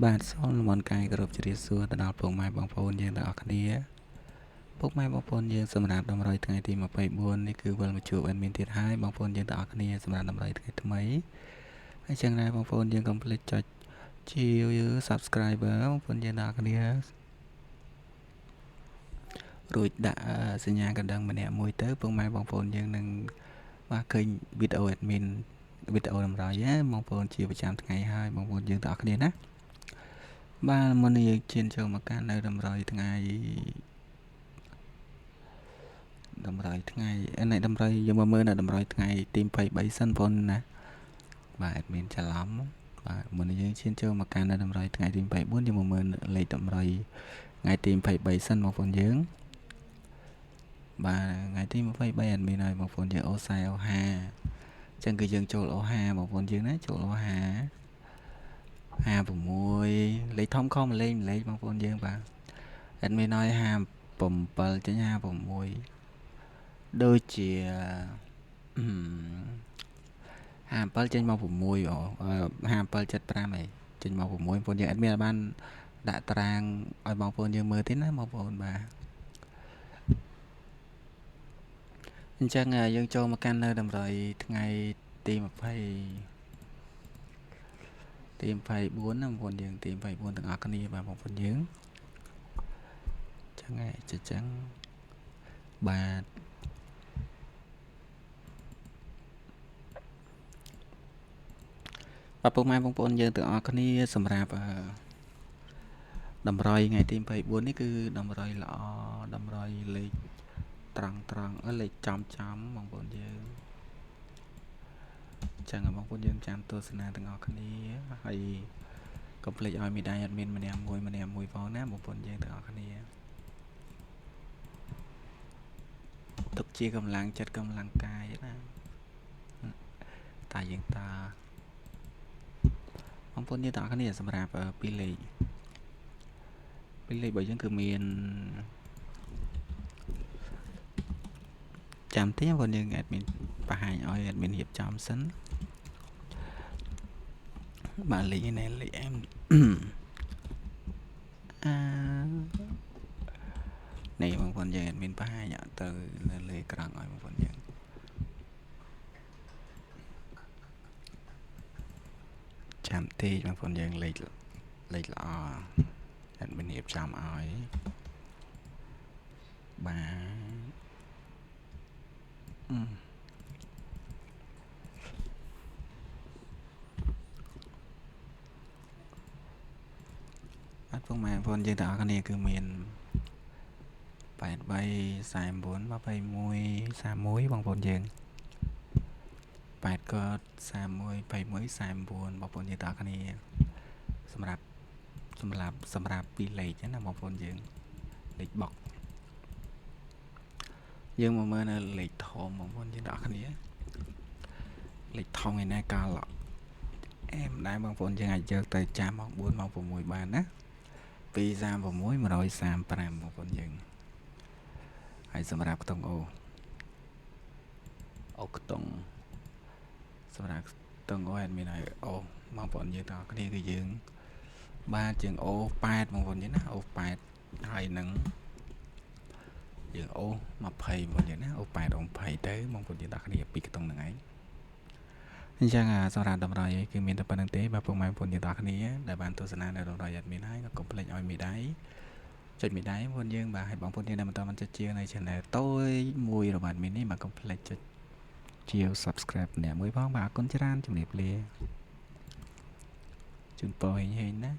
បាទសូមលំអរកាយគោរពជម្រាបសួរទៅដល់ពុកម៉ែបងប្អូនយើងទាំងអស់គ្នាពុកម៉ែបងប្អូនយើងសម្រាប់តម្រុយថ្ងៃទី24នេះគឺវិលមកជួប admin ទៀតហើយបងប្អូនយើងទាំងអស់គ្នាសម្រាប់តម្រុយថ្ងៃថ្មីហើយចឹងដែរបងប្អូនយើងកុំភ្លេចចុចជា Subscriber បងប្អូនយើងទាំងអស់គ្នារួចដាក់សញ្ញាកណ្ដឹងម្នាក់មួយទៅពុកម៉ែបងប្អូនយើងនឹងបាទឃើញវីដេអូ admin វីដេអូតម្រុយណាបងប្អូនជាប្រចាំថ្ងៃហើយបងប្អូនយើងទាំងអស់គ្នាណាបាទមុននេះយើងឈានចូលមកកាន់នៅតម្រុយថ្ងៃតម្រុយថ្ងៃនេះតម្រុយយើងមកមើលនៅតម្រុយថ្ងៃទី23សិនបងណាបាទ admin ច្រឡំបាទមុននេះយើងឈានចូលមកកាន់នៅតម្រុយថ្ងៃទី24យើងមកមើលលេខតម្រុយថ្ងៃទី23សិនបងប្អូនយើងបាទថ្ងៃទី23 admin ឲ្យបងប្អូនយើងអូ40អូ50អញ្ចឹងគឺយើងចូលអូ50បងប្អូនយើងណាចូលអូ50 56លេខធំខំលេខលេខបងប្អូនយើងបាទ admin ឲ្យ57ចេញ56ដូចជា57ចេញមក6អូ57.75អីចេញមក6បងប្អូនយើង admin បានដាក់តារាងឲ្យបងប្អូនយើងមើលទេណាបងប្អូនបាទអញ្ចឹងយើងចូលមកកាន់នៅតម្រុយថ្ងៃទី20ទី24ណាបងប្អូនយើងទី24ទាំងអស់គ្នាបាទបងប្អូនយើងចឹងហើយចឹងបាទបាទពុកម៉ែបងប្អូនយើងទាំងអស់គ្នាសម្រាប់តម្រុយថ្ងៃទី24នេះគឺតម្រុយល្អតម្រុយលេខត្រង់ត្រង់លេខចំចំបងប្អូនយើងចឹងបងប្អូនយើងចាំទស្សនាទាំងអស់គ្នាហើយកុំភ្លេចឲ្យមីដៃអត់មានម្នាក់មួយម្នាក់មួយផងណាបងប្អូនយើងទាំងអស់គ្នាទុកជាកម្លាំងចិត្តកម្លាំងកាយណាតាយើងតាបងប្អូនយើងទាំងអស់គ្នាសម្រាប់ពីលេខរបស់យើងគឺមានចាំទេបងប្អូនយើង admin បង្ហាញឲ្យ admin រៀបចំសិនបាទលេខនេះលេខ M អានេះបងប្អូនយើង admin បង្ហាញទៅនៅលើក្រង់ឲ្យបងប្អូនយើងចាំទេបងប្អូនយើងលេខល្អ admin រៀបចំឲ្យបាទបាទពុកម៉ែបងប្អូនយើងទាំងអស់គ្នាគឺមាន83 49 21 31បងប្អូនយើង8កត31 21 49បងប្អូនយើងទាំងអស់គ្នាសម្រាប់ពីរលេខណាបងប្អូនយើងលេខបុកយើងមកមើលនៅលេខធំបងប្អូនយើងទាំងអស់គ្នាលេខធំឯណាកាលអែមដែរបងប្អូនយើងអាចយកទៅចាំម៉ោង4ម៉ោង6បានណា236 135បងប្អូនយើងហើយសម្រាប់ខ្ទង់អូខ្ទង់សម្រាប់ខ្ទង់អូ admin ឲ្យអូបងប្អូនយើងទាំងអស់គ្នាគឺយើងបាទជាងអូ8បងប្អូនយើងណាអូ8ហើយនឹងយើងអូ20បងប្អូនយើងណាអូ8អូ20ទៅបងប្អូនយើងទាំងគ្នាពីខ្ទង់ហ្នឹងឯងអញ្ចឹងសម្រាប់តម្រុយគឺមានតែប៉ុណ្្នឹងទេបាទពុកម៉ែបងប្អូនយើងទាំងគ្នាដែលបានទស្សនានៅតម្រុយ admin ហើយក៏កុំភ្លេចឲ្យមេដៃចុចមេដៃបងប្អូនយើងបាទហើយបងប្អូនយើងដែលមិនទាន់បានចុចជានៅ channel តូចមួយរបស់ admin នេះបាទកុំភ្លេចចុចជា subscribe ម្នាក់មួយផងបាទអរគុណច្រើនជំរាបលាជូនពរហេងៗណា